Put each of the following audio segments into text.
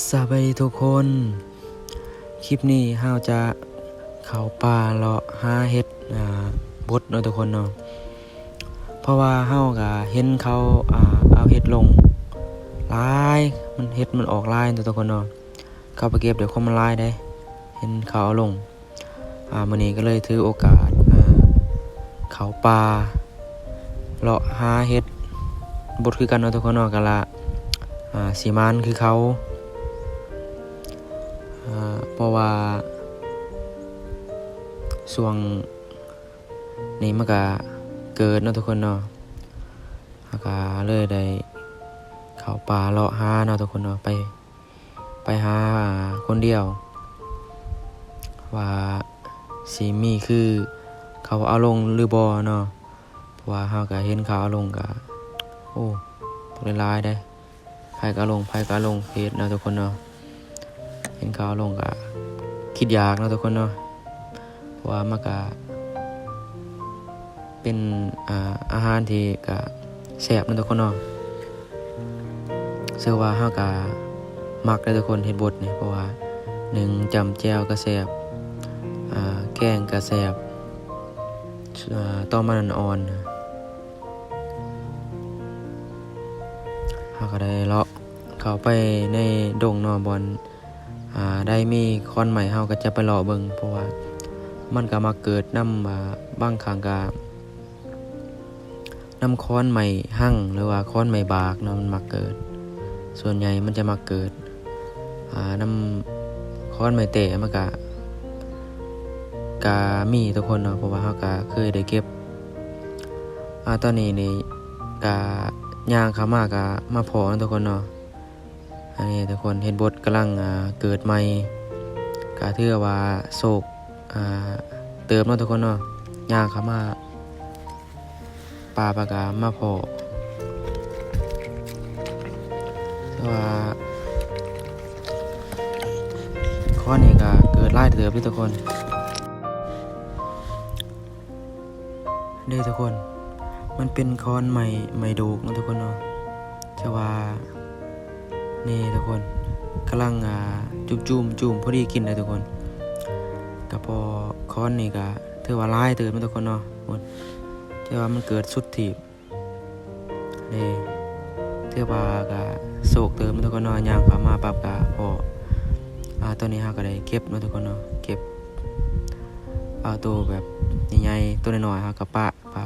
ສະບາຍດີທຸກຄົນ, ຄລິບນີ້ເຮົາຈະເຂົ້າປ່າເລາະຫາເຫັດ ອ່າ ບົດເນາະທຸກຄົນເນາະ. ເພາະວ່າເຮົາກະເຫັນເຂົາ ອ່າ ເອົາເຫັດລົງຫຼາຍ, ມັນ ເຫັດມັນອອກຫຼາຍເນາະທຸກຄົນເນາະ. ເຂົາໄປເກັບດ້ວຍຄວາມມັນຫຼາຍເດ້, ເຫັນເຂົາເອົາລົງ. ອ່າ ມື້ນີ້ກໍເລີຍຖືໂອກາດ ອ່າ ເຂົ້າປ່າເລາະຫາເຫັດບົດຄືກັນເນາະທຸກຄົນເນາະ, ກະລະ ອ່າ ຊິໝານຄືເຂົາ ອ່າ ເພາະວ່າຊ່ວງນີ້ມັນກະເກີດເນາະທຸກຄົນເນາະ, ເຮົາກະເລີຍໄດ້ເຂົ້າປ່າເລາະຫາເນາະທຸກຄົນເນາະ, ໄປ ໄປຫາຄົນດຽວ ວ່າຊິມີຄືເຂົາເອົາລົງຫຼືບໍ່ເນາະ. ເພາະວ່າເຮົາກະເຫັນເຂົາເອົາລົງກະ ໂອ້ ບັກຫຼາຍໆເດ້, ໃຜກະເອົາລົງ ໃຜກະເອົາລົງເຮັດເນາະທຸກຄົນເນາະ. ເຫັນເຂົາເອົາລົງກະຄິດຢາກເນາະທຸກຄົນເນາະ, ເພາະວ່າມັນກະ ເປັນ ອ່າ ອາຫານທີ່ກະແຊບເນາະທຸກຄົນເນາະ. ເຊື່ອວ່າເຮົາກະມັກເດ້ທຸກຄົນ ເຫັດບົດນີ້, ເພາະວ່າໜຶ້ງຈ້ຳແຈ່ວກະແຊບ, ອ່າ ແກງກະແຊບ, ອ່າ ຕອນມັນອ່ອນໆ ເຮົາກະໄດ້ເລາະເຂົ້າໄປໃນດົງເນາະ, ບ່ອນ ອ່າ ໄດ້ມີຂອນໄມ້ ເຮົາກໍຈະໄປເລາະເບິ່ງ, ເພາະວ່າມັນກໍມັກເກີດນຳ ອ່າ ບາງຄັ້ງກໍນຳຂອນໄມ້ຮັງ ຫຼືວ່າຂອນໄມ້ບາກເນາະ, ມັນມັກເກີດ. ສ່ວນໃຫຍ່ມັນຈະມັກເກີດ ອ່າ ນຳຂອນໄມ້ແຕ້ ມັນກະ ກະມີທຸກຄົນເນາະ, ເພາະວ່າເຮົາກະເຄີຍໄດ້ເກັບ. ອ່າ ຕອນນີ້ນີ້ກະຍ່າງເຂົ້າມາກະມາພໍ້ເນາະທຸກຄົນເນາະ. ອັນນີ້ທຸກຄົນ ເຫັດບົດກຳລັງ ອ່າ ເກີດໃໝ່, ກະຖືວ່າໂຊກ ອ່າ ເຕີບເນາະທຸກຄົນເນາະ. ຍ່າງເຂົ້າມາປ່າປາກາມາພໍ້, ແຕ່ວ່າຄອນນີ້ກະເກີດຫຼາຍເຕີບເດ້ທຸກຄົນ. ເດ້ທຸກຄົນ ມັນເປັນຂອນໄມ້ ໄມ້ໂດກເນາະທຸກຄົນເນາະ, ແຕ່ວ່ານີ້ທຸກຄົນ ກຳລັງ ອ່າ ຈູມໆ ຈູມພໍດີກິນເດ້ທຸກຄົນ. ກະພໍ້ຂອນນີ້ກະຖືວ່າຫຼາຍເຕີບເນາະທຸກຄົນເນາະ, ແຕ່ວ່າມັນເກີດສຸດທີບເດ້. ຖືວ່າກະໂຊກເຕີບເນາະທຸກຄົນເນາະ, ຍ່າງເຂົ້າມາປັບກະພໍ້. ອ່າ ຕອນນີ້ເຮົາກະໄດ້ເກັບເນາະທຸກຄົນເນາະ, ເກັບເອົາໂຕແບບໃຫຍ່ໆ, ໂຕນ້ອຍໆ ເຮົາກະປະ ປະ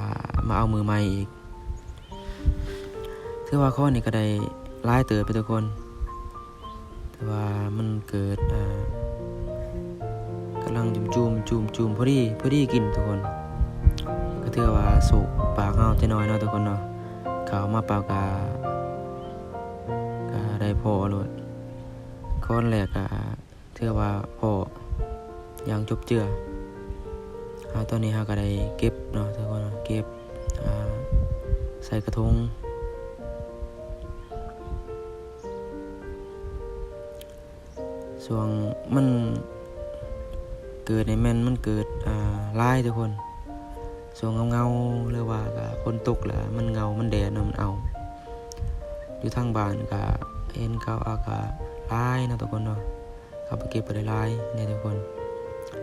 ມາເອົາມື້ໃໝ່ອີກ. ຖືວ່າຄອນນີ້ກະໄດ້ຫຼາຍເຕີບເດ້ທຸກຄົນ, ແຕ່ວ່າມັນເກີດ ອ່າ ກຳລັງຈູມໆ ຈູມໆ ພໍດີ ພໍດີກິນທຸກຄົນ. ກະຖືວ່າໂຊກປາກເຮົາແຕ່ນ້ອຍເນາະທຸກຄົນເນາະ, ເຂົ້າມາປັບກະ ກະໄດ້ພໍ້ໂລດ. ຄອນແລກກະ ຖືວ່າພໍ້ຢ່າງຈົບເຈືອ. ອ່າ ຕອນນີ້ເຮົາກະໄດ້ເກັບເນາະທຸກຄົນເນາະ, ເກັບ ອ່າ ໃສ່ກະທົງ. ຊ່ວງມັນເກີດນີ້ແມ່ນມັນເກີດ ອ່າ ຫຼາຍທຸກຄົນ, ຊ່ວງເຫງົາໆ ຫຼືວ່າກະຝົນຕົກລະມັນເຫງົາ ມັນແດດເນາະ ມັນເອົາ. ຢູ່ທາງບ້ານກະເຫັນເຂົາເອົາກະຫຼາຍເນາະທຸກຄົນເນາະ, ເຂົາໄປເກັບກະໄດ້ຫຼາຍເດ້ທຸກຄົນ.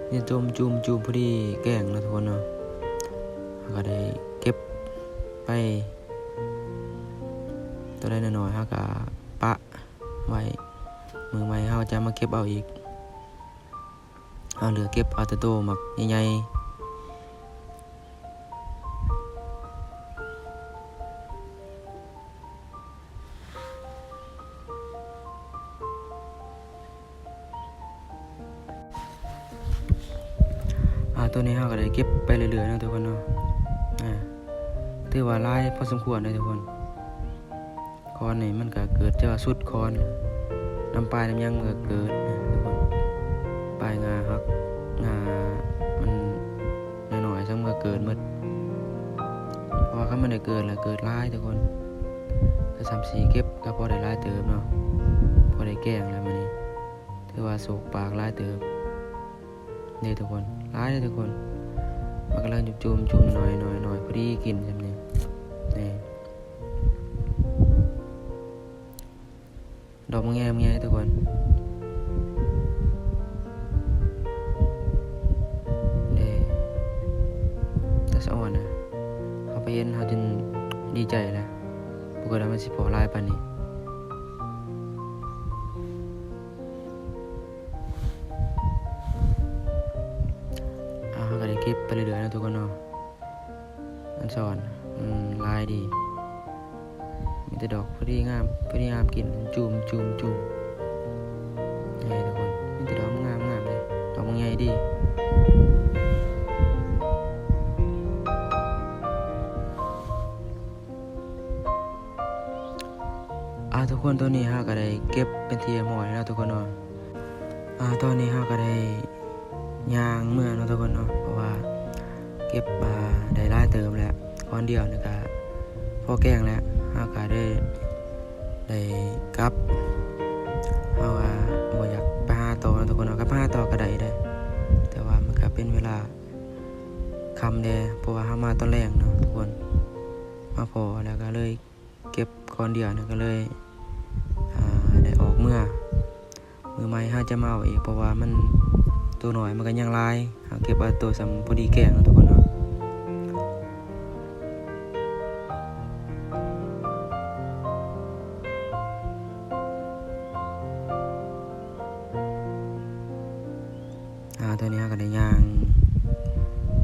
ນີ້ໂຕຈຸ້ມໆ ພໍດີແກງເນາະທຸກຄົນເນາະ, ເຮົາກະໄດ້ເກັບໄປ ໂຕໃດນ້ອຍໆ ເຮົາກະປະໄວ້, ມື້ໃໝ່ເຮົາຈະມາເກັບເອົາອີກ. ເຮົາເລືອກເກັບເອົາແຕ່ໂຕໝາກໃຫຍ່ໆ. ອ່າ ໂຕນີ້ເຮົາກະໄດ້ເກັບໄປເລື້ອຍໆເນາະທຸກຄົນເນາະ, ອ່າ ຖືວ່າຫຼາຍພໍສົມຄວນເດ້ທຸກຄົນ. ຄອນນີ້ມັນກະເກີດແຕ່ວ່າສຸດຄອນ, ນ້ຳປາຍນ້ຳຫຍັງມັນກະເກີດນະທຸກຄົນ. ປາຍງ່າຫັກ, ງ່າມັນນ້ອຍໆ ຊ້ຳມັນກະເກີດໝົດ, ເພາະວ່າຄັນມັນໄດ້ເກີດລະເກີດຫຼາຍທຸກຄົນ. ກະສ່ຳຊິເກັບກະພໍໄດ້ຫຼາຍເຕີບເນາະ, ພໍໄດ້ແກງແລ້ວມື້ນີ້. ຖືວ່າໂຊກປາກຫຼາຍເຕີບເດ້ທຸກຄົນ, ຫຼາຍເດ້ທຸກຄົນ. ມັນກຳລັງຈຸ້ມໆ ຈຸ້ມໜ້ອຍໆ ພໍດີກິນຊ່ຳນີ້ ນີ້. ດອກບັກໃຫຍ່ໆ ທຸກຄົນ ເດ້ ຕາສະອອນນະ. ເຮົາໄປເຫັນເຮົາຈົນດີໃຈແລ້ວ ບໍ່ຄິດວ່າມັນຊິພໍຫຼາຍປານນີ້. ອາ ເຮົາກະໄດ້ເກັບໄປເລື້ອຍໆ ເນາະ ທຸກຄົນເນາະ. ອັນສອນ ອືມ ຫຼາຍດີ ມີແຕ່ດອກພໍດີງາມ ພໍດີງາມກິນ ຈູມໆໆ ນີ້ທຸກຄົນ ມີແຕ່ດອກງາມໆ ເດ້ ດອກບັກໃຫຍ່ດີ. ອາ ທຸກຄົນ ຕອນນີ້ເຮົາກະໄດ້ເກັບເປັນທີ່ຮຽບຮ້ອຍແລ້ວ ທຸກຄົນເນາະ. ອາ ຕອນນີ້ເຮົາກະໄດ້ຍ່າງເມືອເນາະ ທຸກຄົນເນາະ ເພາະວ່າເກັບ ອາ ໄດ້ຫຼາຍເຕີບແລ້ວ ກ້ອນດຽວນີ້ກະພໍແກງແລ້ວ ເຮົາກະໄດ້ ໄດ້ກັບ. ເຮົາກະບໍ່ຢາກໄປຫາຕໍ່ເນາະ ທຸກຄົນເນາະ ກະໄປຫາຕໍ່ກະໄດ້ເດ້ ແຕ່ວ່າມັນກະເປັນເວລາຄ່ຳແດ່ ເພາະວ່າເຮົາມາຕອນແລງເນາະ ທຸກຄົນ ມາພໍ້ແລ້ວກະເລີຍ ເກັບກ້ອນດຽວນີ້ກະເລີຍ ອາ ໄດ້ອອກເມືອ. ມື້ໃໝ່ເຮົາຈະມາເອົາອີກ ເພາະວ່າມັນ ໂຕນ້ອຍມັນກະຍັງຫຼາຍ ເຮົາເກັບເອົາໂຕສ່ຳພໍດີແກງເນາະ ທຸກຄົນເນາະ. ອາ ຕອນນີ້ເຮົາກະໄດ້ຍ່າງ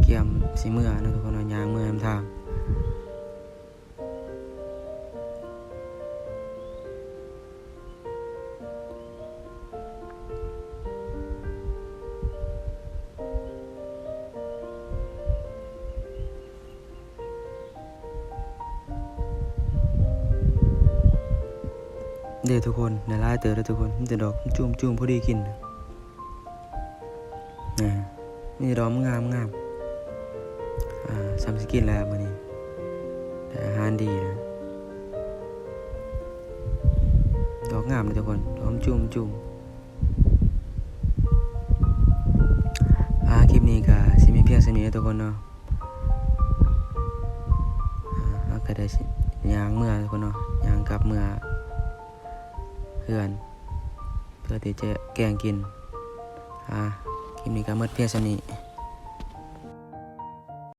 ກຽມຊິເມືອເນາະ ທຸກຄົນເນາະ ຍ່າງເມືອນຳທາງ. ເດ້ ທຸກຄົນ ໄດ້ຫຼາຍເຕີບເດ້ ທຸກຄົນ ມີແຕ່ດອກຈຸ້ມໆ ພໍດີກິນ. ອາ ມີແຕ່ດອກງາມໆ ອາ ສ່ຳຊິກິນແລ້ວມື້ນີ້ ໄດ້ອາຫານດີແລ້ວ. ດອກງາມເດ້ ທຸກຄົນ ດອກຈຸ້ມໆ. ອາ ຄລິບນີ້ກະຊິມີພຽງສ່ຳນີ້ເນາະ ທຸກຄົນເນາະ. ອາ ເຮົາກະໄດ້ຍ່າງເມືອ ທຸກຄົນເນາະ ຍ່າງກັບເມືອເຮືອນ ເພື່ອທີ່ຈະແກງກິນ. ອາ ຄລິບນີ້ກະໝົດພຽງສ່ຳນີ້.